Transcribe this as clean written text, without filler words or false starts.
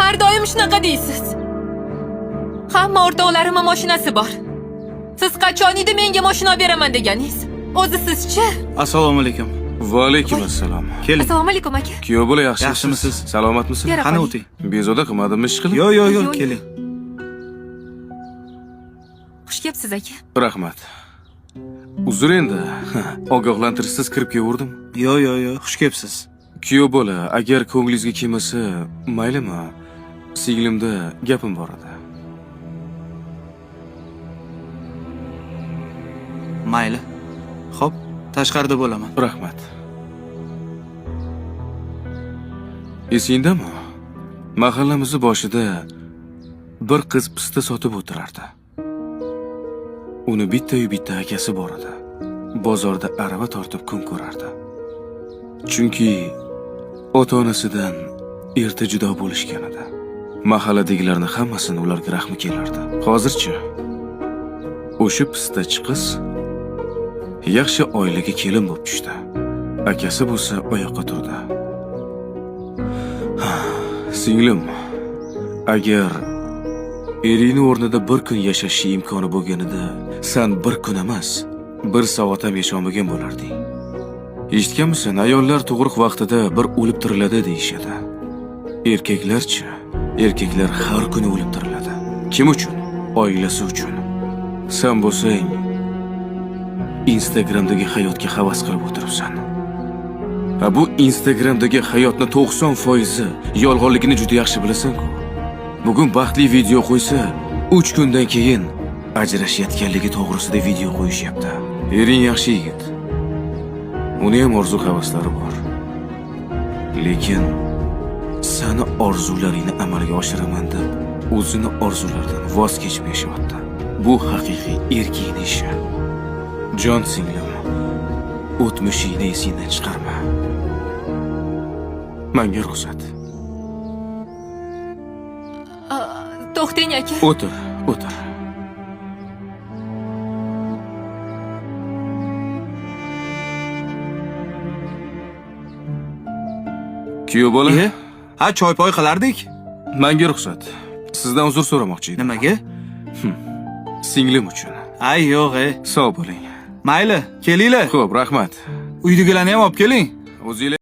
Har doim shunaqa deysiz. Hamma o'rtoqlarimni mashinasi bor. Siz qachon edi menga mashina beraman deganingiz? O'zi sizchi? Assalomu alaykum. Va alaykum assalom. Keling. Assalomu alaykum, aka. Kuyov bola, yaxshimisiz? Yaxshimisiz? Salomatmisiz? Bera Qani qoling. o'ting. Bezovta qilmadimmi ish qilib? Yo, yo, yo, Yo'q. keling. Xush kelibsiz, aka. Rahmat. Uzr endi, ogohlantirishsiz kirib kelaverdim. Yo, yo, yo, xush kelibsiz. Kuyov bola, agar ko'nglingizga kelmasa, maylimi? Singlimda gapim bor edi. Mayli. Xo'p, tashqarida bo'laman. Rahmat. Esingdami? Mahallamizni boshida bir qiz pista sotib o'tirardi. Uni bitta-yu bitta akasi bor edi. Bozorda arava tortib kun ko'rardi. Chunki ota-onasidan erta judo bo'lishgan edi. Mahalladagilarni hammasini ularga rahmi kelardi. Hozirchi o'sha pistachi qiz yaxshi oilaga kelin bo'lib tushdi. Akasi bo'lsa oyoqqa turdi. Singlim, agar eringni o'rnida bir kun yashash imkoni bo'lganida, san bir kun emas, bir soat ham yasholmagan bo'larding. Eshitganmisan, ayollar tug'ruq vaqtida bir o'lib tiriladi deyishadi. Erkaklarchi? Erkaklar har kuni o'lib tiriladi. Kim uchun? Oilasi uchun. San bo'lsang, Instagramdagi hayotga havas qilib o'tiribsan. Ha, bu Instagramdagi hayotni 90% yolg'onligini juda yaxshi bilasan-ku. Bugun baxtli video qo'ysa, 3 kundan keyin ajrashayotganligi to'g'risida video qo'yishyapti. Ering yaxshi yigit. Uni ham orzu havaslari bor. Lekin sani orzularingni amalga oshiraman deb o'zini orzularidan voz kechib yashayapti. Bu haqiqiy erkakning ishi. Jon singlim, o'tmishingni esingdan chiqarma. Menga ruxsat. To'xtang, aka. O'tir, o'tir. Kuyov bola, E? Ha, choy poy qilardik. menga ruxsat. Sizdan uzr so'ramoqchi edim. Nimaga? Singlim uchun. Ay, yo'q, e. Sog' bo'ling. Mayli, kelinglar. Xo'p, rahmat. Uydagilarni ham olib keling. O'zinglar